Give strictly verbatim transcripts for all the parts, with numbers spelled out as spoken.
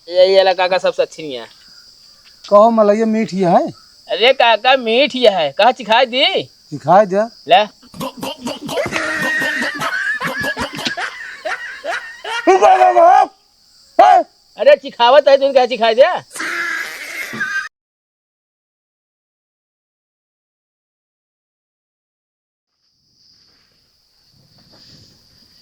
ये, ये ला काका, सबसे अच्छी नहीं है। कहो मलइया मीठ ही है। अरे काका, मीठ ही है, कहा चिखाई दी? चिखाई दे। ले। अरे चिखावत है, तू कहा चिखाई दे?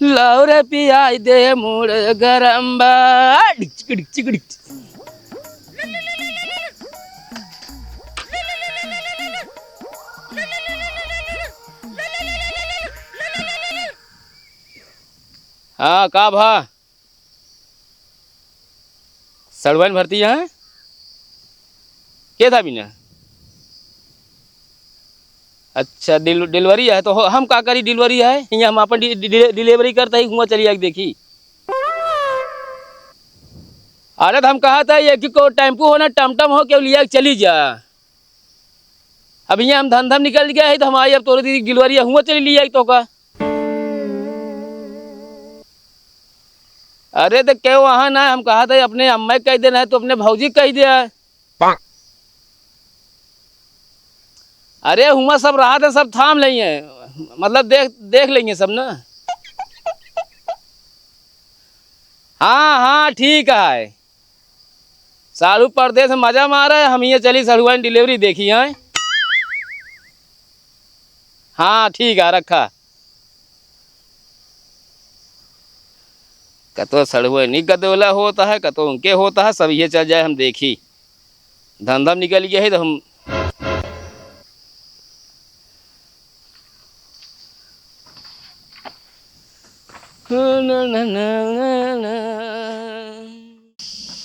लाओ रे पियाई दे, मूड़ गरम बा। डिचक, डिचक, डिचक। हाँ, का भा? सड़ुआइन भरती है? के था बिना? अच्छा, डिल-, डिलीवरी है तो हो, हम का करी, डिलीवरी है? हियाँ हम अपन डि-, डि-, डिलीवरी करता ही हुआँ चली आके देखी। अरे तो हम कहा था, एक ही को टेम्पू हो ना, टमटम हो, केहू लिया के चली जा। अब हियाँ हम धंधा में निकल गया है तो हमारी अब तोरे दीदी डिलीवरी हुआँ चली ली आई तो का? अरे तो केहू वहाँ ना, हम कहा था अपने अम्मा के कह देना है तो अपने भौजी के कह दिया है। अरे हुआँ सब रहा था, सब थाम लेंगे, मतलब देख, देख लेंगे सब ना। हाँ, हाँ, ठीक है। साढ़ू परदेस में मजा मारे, हम ये चली सड़ुआइन डिलीवरी देखी हैं। हाँ, ठीक है, रखा। कतो सड़ुआइन गदोला होता है, कतो उनके होता है, सब ये चल जाए, हम देखी। धंधा में निकल गया है तो हम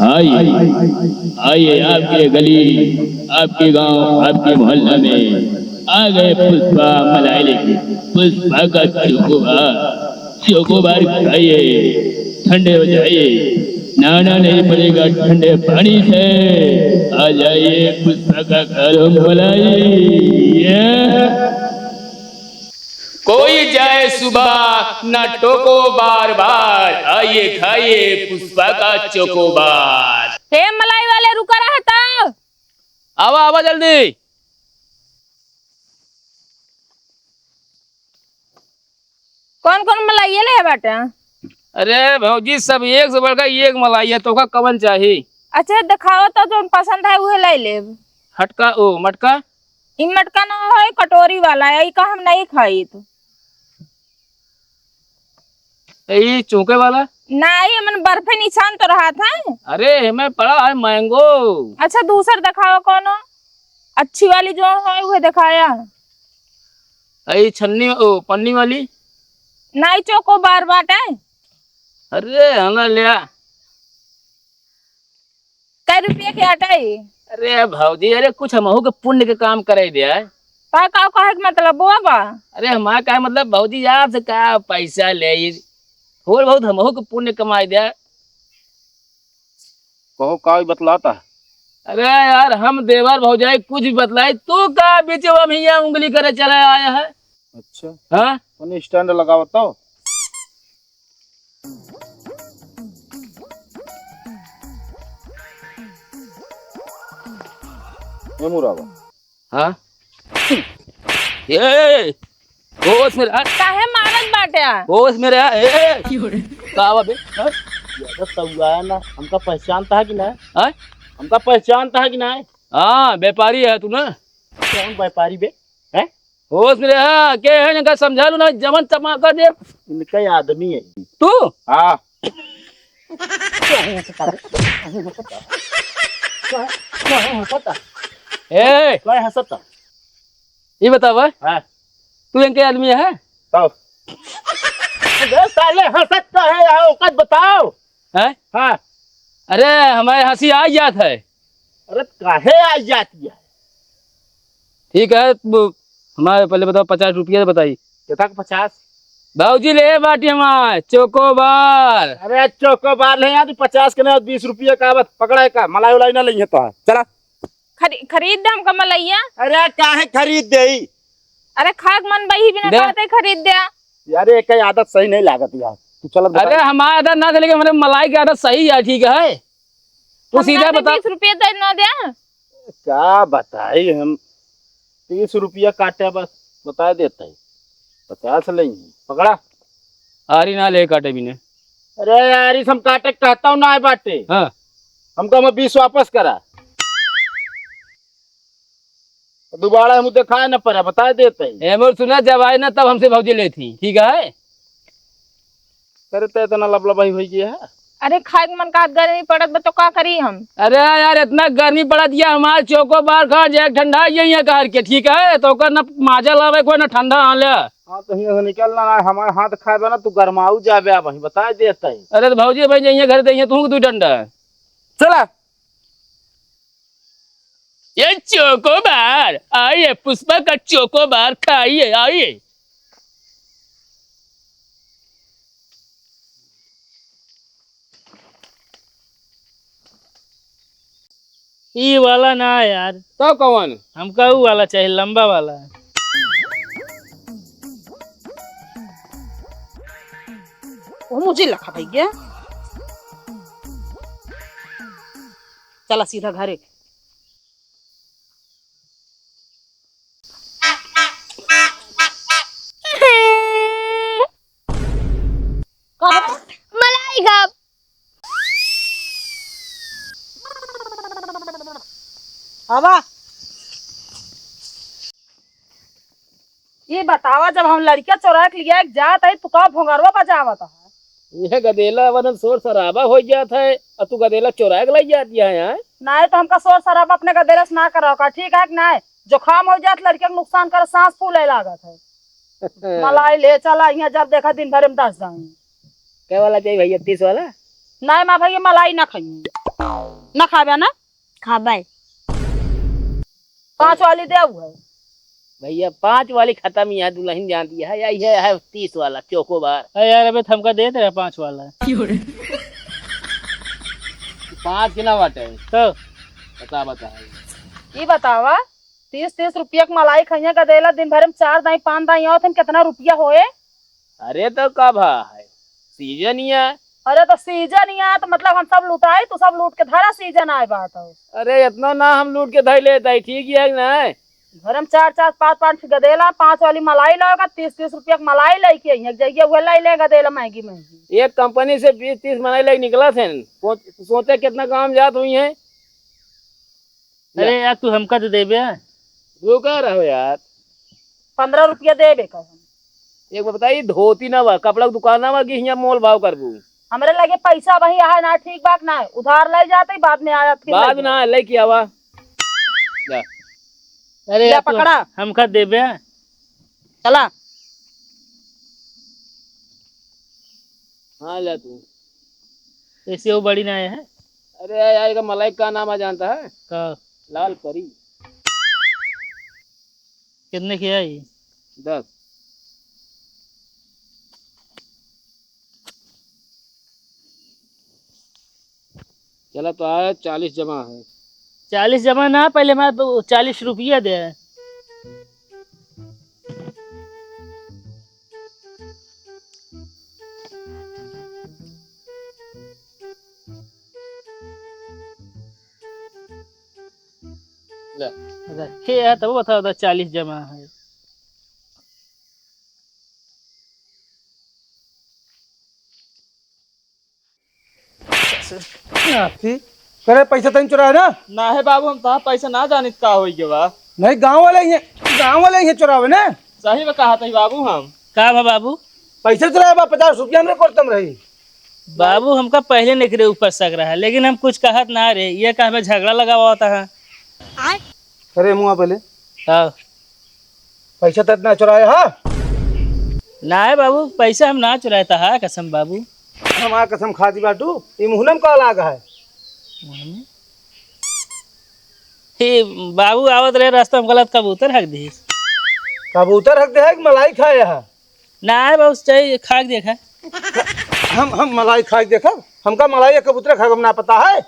आइए, आइए, आपके गली, आपके गांव, आपके मोहल्ला में आ गए पुष्पा मलाई लेके। पुष्पा का चोकोबार, चोकोबार खाइए, ठंडे हो जाइए, नहाना नहीं पड़ेगा ठंडे पानी से। आ जाइए पुष्पा का गरम मलाई। ये कोई जाए सुबह, ना टोको बार बार, आइए खाइए पुष्पा का चोकोबार। हे मलाई वाले, रुका रहा तो। आवा, आवा जल्दी। कौन कौन मलाइया ले बाटे? अरे भौजी, सब एक से बढ़कर एक मलाई है, तोका कवन चाही? अच्छा, देखावा तो, जौन पसंद है उहे ले लेब। हटका, ओ, मटका? ई मटका ना है, कटोरी वाला है, ई का हम नहीं खाई तो। ए, ई चौके वाला? नहीं, हमन बर्फे निशान तो रहा था। अरे, हमें पड़ा है मैंगो। अच्छा, दूसर देखावा कौनो अच्छी वाली जो है, उहे देखाया। ए, ई छन्नी, ओ, पन्नी वाली? नहीं, चोकोबार बाटे। अरे, हमें लिया। कै रुपया के आटा है? अरे भौजी, अरे कुछ हमहू के पुण्य के काम करे दे। का, का कहे के मतलब बुआ बा? अरे हमारा का मतलब भौजी, यार से का पैसा ले, थोड़ बहुत हमहू के पुण्य कमाए दे। कहो का बतलाता है? अरे यार, हम देवर भौजाई कुछ भी बतलाई, तू का बीच में हिया उंगली करे चला आया है? अच्छा। हाँ? तनी stand लगावा तो। ए मुराबा। हाँ? ए, होश में रह। काहे मारत बाटे? होश में रह। ए, का बा बे? हाँ? ये तो सौआ है ना, हमका पहचानता है कि ना? हाँ? हमका पहचानता है कि ना? हाँ, व्यापारी है तू ना? कौन व्यापारी बे? हैं? होश में रहा, के है इनका समझा लू ना, जमन चमाका दे। इनका ही आदमी है। तू? हाँ। ए! कौन हंसता? ये बतावा। हाँ। तू इनके आदमी है? बताओ। अबे साले हंसत का है यार, औकात बताओ। हैं? हाँ। अरे, हमारे हंसी आ जात है। अरे, काहे आ जाती है? ठीक है, वो हमारे पहले बताओ, पचास रुपया बताई। कितना का पचास? बाबूजी, ले बाटी हमारे चोकोबार। अरे, चोकोबार ले यार, पचास के ना, बीस रुपया का बस पकड़ा है का? मलाई उलाई ना लेंगे तो है। चला। खरी-, खरीद दे हमका मलैया। अरे, काहे खरीद देई? अरे, खाक मन बही बिना दे। कहते खरीद दे। यार, एक आदत सही नहीं लागत यार। तू चल अब अरे, दुकान। हमारी आदत ना थे, लेकिन हमारे मलाई की आदत सही है, ठीक है? तू हम सीधा कहते बता। तीस रुपया दे ना दे। का बताई हम, तीस रुपया काटे बस, बता देते हैं, पचास लेंगे, पकड़ा। आरी ना ले काटे बिने। अरे यार, इस हम काटे कहता हूँ ना आए बाटे। हाँ। हमका हम बीस वापस करा। दोबारा हम देखाए न पड़ा, बता देते हैं। ए मोर सुना, जब आए ना तब हमसे भौजी लेती, ठीक है? अरे, ते इतना लबलबाई हो गया है। अरे, खाए के मन का, गर्मी पड़त बा तो का करी हम? अरे यार, इतना गर्मी पड़त गया, हमार चोको बार खा जाए, ठंडा ये यहाँ कार के, ठीक है? तो ओकर ना माजा लावे कोई, ना ठंडा आले। हाँ, तो हियाँ से निकल ना, ना हमार हाथ खाए बा ना, तू गरमाऊ जाबे, अब वहीं बता देते हैं। अरे तो भौजी भाई, जइए घर दइए, तू दू डंडा। चला। ये चोकोबार, आइए, पुष्पा का चोकोबार खाइए, आइए। ई वाला ना यार। तो कौन? हमका ऊ वाला चाहिए, लंबा वाला। वो मुझे लखा भैया। चला सीधा घरे। का? मलाई खाब। आवा। ये बतावा, जब हम लड़किया चोरा के लिया के जात हई, तू का भोंगरवा बजावत है? ये गदेला, वरन शोर शराबा हो जात है, और तू गदेला चोरा के लाई जाती है यहाँ। नाहीं तो हमका शोर शराबा अपने गदेला से ना कराओ का, ठीक है कि नाहीं? जुकाम हो जात, लड़किया के नुकसान कर, सांस फूले लागत है। मलाई ले चला, यहाँ जब देखा दिन भर में दस जाए। क्या वाला चाहिए भैया, तीस वाला? नाहीं माँ भैया, मलाई ना खाई, ना खाबे ना। खाबे। पाँच वाली दे है। भैया, पाँच वाली खत्म, यहाँ दुल्हन जानती है, यही है, है तीस वाला चोकोबार। अरे यार, अबे थमका देत रहे पाँच वाला। पाँच के ना बाटे। तो? बता, बता। ये बतावा, तीस तीस रुपया के मलाई खइया गदेला, दिन भर में चार दाई, पाँच दाई आवत हन, कितना रुपया होए? अरे तो का भा है, सीजन ही है। अरे तो सीजन ही है, तो मतलब हम सब लुटाई, तू सब लूट के धरा, सीजन आए बात हो। अरे इतना ना हम लूट के धर लेता है, ठीक है कि नहीं? घर में चार चार पाँच पाँच गदेला, पाँच वाली मलाई लाओगा, तीस तीस रुपया के मलाई लेके आई है, जाइए वह लाई ले गदेला महंगी महंगी। एक कंपनी से बीस तीस मलाई लेके निकला थे, सोच-, सोचे कितना काम जात हुई है। अरे यार, तू हमका तो देबे। रुका रहो यार। पन्द्रह रुपया देबे का हम। एक बात बताई, धोती ना बा, कपड़ा के दुकान ना बा कि हियाँ मोल भाव करबू। हमरे लगे पैसा वही है ना, ठीक बात ना है, उधार ले जाते, बाद में आया फिर बाद ले ना, लेके आवा। जा। अरे ले यार, तू पकड़ा। हमका देबे। चला। हाँ, ले तू। ऐसे वो बड़ी ना है। अरे यार, का मलाई का नाम आ जानता है? का? लाल परी। कितने की आई? दस। चला तो आया, चालीस जमा है। चालीस जमा ना, पहले हमारे तो चालीस रुपया दे। ले। रखे है तब बताओ, तो चालीस जमा है। नाथी, करे पैसा तनी चुराए ना? ना है बाबू, हम तहार पैसा ना जानित का होई गवा। नहीं, गाँव वाले ही हैं, गाँव वाले ही हैं चुरावे ना। सही में कहा तही बाबू हम। का भा बाबू? पैसा चुराए बा, पचास रुपया हमरे कोरतम रही। बाबू, हमका पहले नेकरे ऊपर शक रहा, लेकिन हम कुछ कहत ना रहे, ये कहबे झगड़ा लगावा होता है। करे मुँह पहले। हाँ। पैसा तो इतना चुराए हा? ना है बाबू, पैसा हम ना चुराए तहार कसम बाबू। हमार कसम खा दी बाटू, ई मुहनम का लाग है? मुहनम? हे बाबू, आवत रहे रास्ता में गलत कबूतर हक दी। कबूतर हक दे है कि मलाई खाए है? ना है बाबू, चाहिए खा के देखा। हम, हम मलाई खा के देखा? हमका मलाई या कबूतर खा के ना पता है?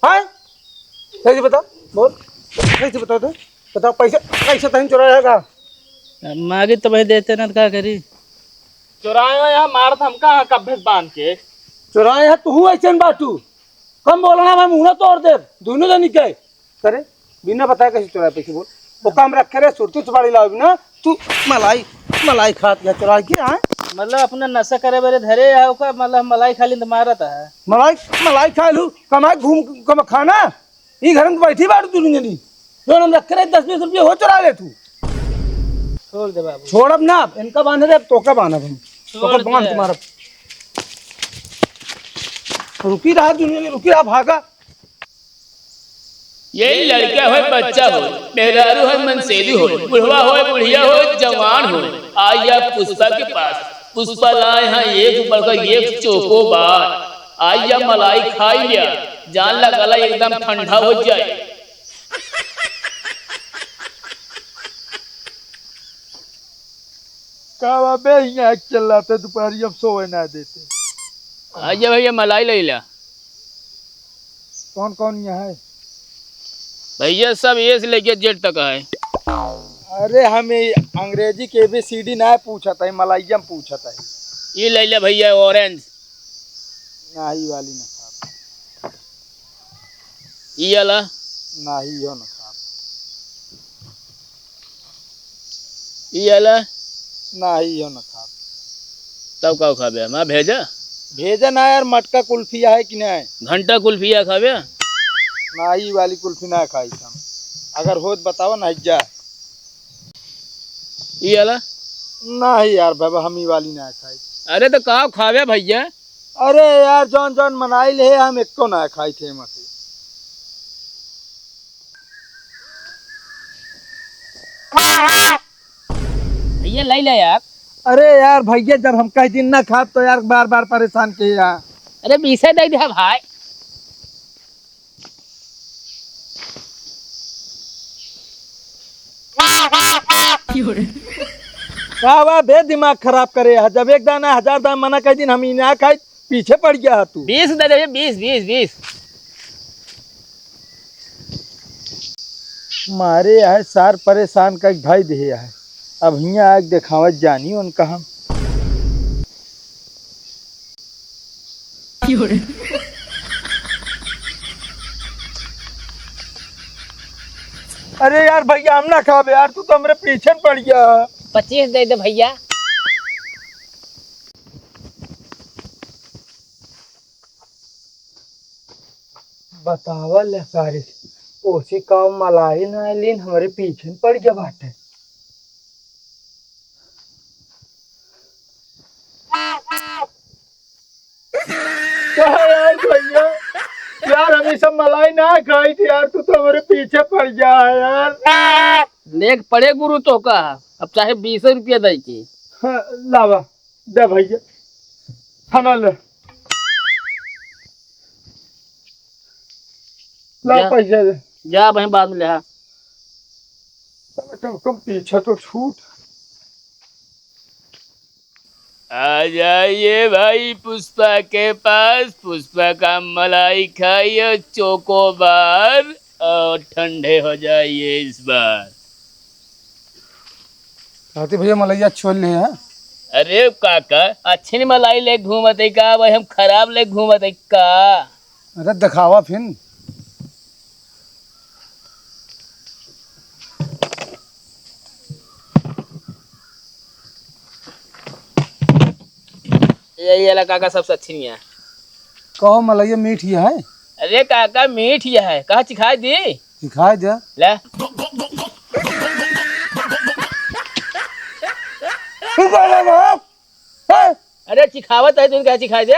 हैं? सही से बता, बोल। सही से बता दे। बताओ, पैसा, पैसा तहीं चुराया है का? मांगी तो भाई देते ना, तो का करी? चुराए हो यहाँ, मारत हमका हाँ कब्बे से बांध के। चुराए है, तू ऐसे बाटू। कम बोलना, मैं मुंह ना तोड़ दे दोनों जनी के। करे, बिना बताए कैसे चोराए पैसे बोल? वो काम रख के रे, सुरती सुपारी लाओ बिना। तू मलाई, मलाई खात गया चोरा के, हाँ? मतलब अपना नशा करे बेरे धरे है ओका, मतलब मलाई खा ली तो मारत है। मलाई, मलाई खा लू, कमाई घूम कम खाना। ई घर में बैठी बाड़ू तू जनी। जो हम रख के रे दस बीस रुपये हो चोरा ले तू। छोड़ दे बाबू। छोड़ब ना, इनका बांधे दे, तोका बांधब हम। छोड़ तोका बांध दे। तुम्हारा। रुकी रहा दुनिया में, रुकी रहा, भागा। ये लड़का होय, बच्चा होय, मेहरारू होय, मनसेदी होय, बुढ़वा होय, बुढ़िया होय, जवान होय, आइया पुष्पा के पास। पुष्पा लाए हैं एक बड़का एक चोकोबार। आइया मलाई खाई लिया, जान ला गला एकदम ठंडा हो जाए। का बा बे, हियाँ एक चिल्लाते, दुपहरी अब सोए ना देते। आइया भैया, मलाई ले ला। कौन कौन यहाँ है? भैया, सब A से लेके Z तक है। अरे, हम ये अंग्रेजी के A B C D ना पूछत है, मलाइया में पूछत है। ये ले ले भैया, orange। नाही वाली ना खाब। ई वाला? नाही, इहो ना खाब। ई वाला? नाही, इहो ना खाब। तब का खाबे? मैं भेजा? भेजा ना यार, मटका कुल्फी है कि नहीं? घंटा कुल्फिया खाबे? नाही, ई वाली कुल्फी ना खाई हम। अगर होत बतावा ना जा। ई वाला? नाही यार बाबा, हम ई वाली ना खाई। अरे तो का खाबे भैया? अरे यार, जौन जौन मनाई ले, हम एको ना खाई थे मसे। भैया, ले ले यार। अरे यार भैया, जब हम कह दिन ना खाब तो यार बार बार परेशान के यार। अरे, बीसे दे दे भाई। का बा बे, दिमाग खराब करे है? जब एक दाना हजार दाना मना कर दिन, हम ई ना खाई, पीछे पड़ गया है तू। बीस दे दे, बीस, बीस, बीस। मारे है सार परेशान कर भाई दे है। अब हियाँ आके देखावत जानी उनका हम। अरे यार भैया, हम ना खाबे यार, तू तो हमरे पीछे पड़ गया। पच्चीस दे दे भैया। बतावा ले सारे, ओसी का मलाई ना लीन, हमरे पीछे पड़ गया बाटे। कहा यार भैया, यार हम ई सब मलाई ना खाई थी यार, तू तो हमरे पीछे पड़ गया है यार। लेक पड़े गुरु तो का, अब चाहे बीस रुपया दे के। हाँ, लावा, दे भैया, खाना ले। ला जा। पैसा दे। जा, वहीं बाद में ले आ। साला कम, कम पीछे तो छूट। आ जाइए भाई पुष्पा के पास, पुष्पा का मलाई खाइए चोकोबार और ठंडे हो जाइए इस बार। कहती भैया मलैया छोड़ ले है। अरे काका, अच्छी नहीं मलाई ले घूमत है का? भाई हम खराब ले घूमत है का? अरे दिखावा फिन। ये, ये ला काका, सबसे अच्छी नहीं है। कहो मलैया मीठ ही है। अरे काका, मीठ ही है, कहा चिखाई दी? चिखाई दे। ले। हैं? अरे चिखावत है, तुम क्या चिखाई दे?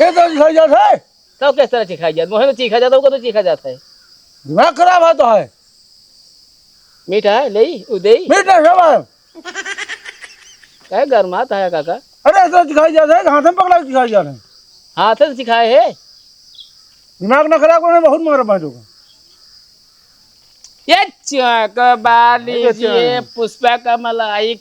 ये तो चिखाई जात है। तो किस तरह चिखाई जात? मुँह में चीखा जाता, वो तो चीखा जाता है। दिमाग खराब है तो है। मीठा है, ले, उ दे। मीठा सब है। काहे गरमात है काका? अरे, ऐसा चिखाई जात है, हाथ में पकड़ा के चिखाई जात है। हाथ से चिखाए है। दिमाग ना खराब करने, बहुत मारा बाजू का। ये चौक बाली ये जी, चौक। पुष्पा का मलाई।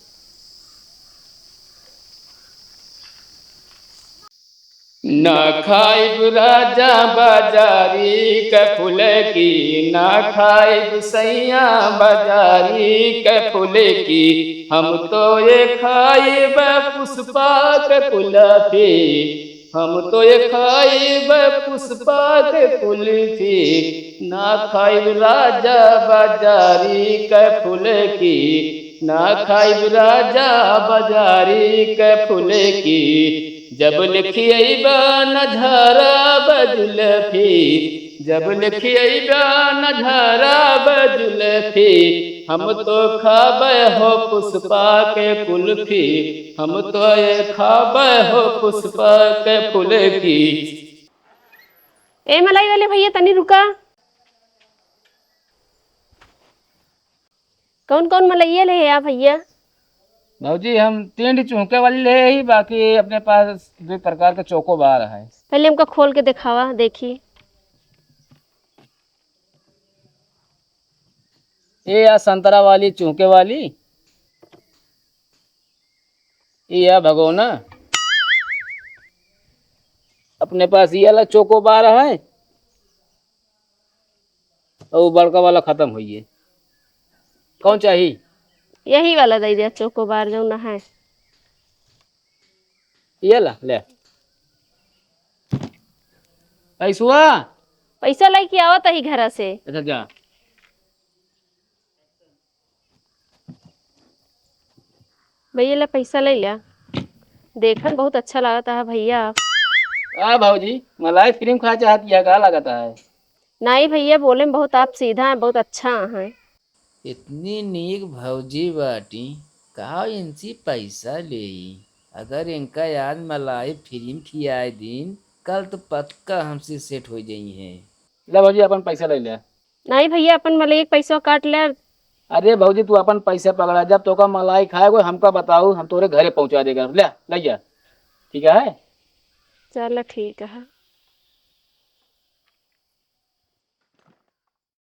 ना खाइब राजा बाजारी के फुलकी, ना खाइब सैया बाजारी के फुलकी, हम तो ये खाइब पुष्पा के कुल्फी। हम तो ये खाइब पुष्पा के कुल्फी, ना खाइब राजा बाजारी के फुलकी, ना खाइब राजा बाजारी के फुलकी। जब लिखियबा न झरब जुल्फी, जब लिखियबा न झरब जुल्फी, हम तो खाबे हो पुष्पा के कुल्फी, हम तो ये खाबे हो पुष्पा के फुलकी। ए मलाई वाले भैया, तनी रुका। कौन कौन मलइया ले है भैया? भौजी, हम तीन ठी चूंके वाली ले ही, बाकी अपने पास दो प्रकार के चोकोबार है। पहले हमका खोल के दिखावा, देखी। ये या संतरा वाली, चूंके वाली, ये या भगोना। अपने पास ये वाला चोकोबार है, और बड़का वाला खत्म होइए। कौन चाही? यही वाला दे दिया, चोकोबार जौन है। ये ला, ले। पैसवा? पैसा लेके आवत ही घरा से। अच्छा, जा। भैया, ले पैसा ले लिया। देखन बहुत अच्छा लागत है भैया। का भौजी, मलाई फ्री में खाए चाहत या का लागत है? नहीं भैया, बोले में बहुत आप सीधा हैं, बहुत अच्छा हैं। इतनी नीक भौजी बाटी, का इनसे पैसा लेई? अगर इनका आज मलाई फ्री में खियाए दिन, कल तो पक्का हमसे सेट हो जाई हैं। ले भौजी, अपन पैसा ले ले। नहीं भैया, अपन मलाई के पैसा काट ले। अरे भौजी, तू अपन पैसा पकड़ा, जब तोका मलाई खाए को हमका बताऊ, हम तोरे घरे पहुँचा देगा। ले, ले जा। ठीक है? चल ठीक है।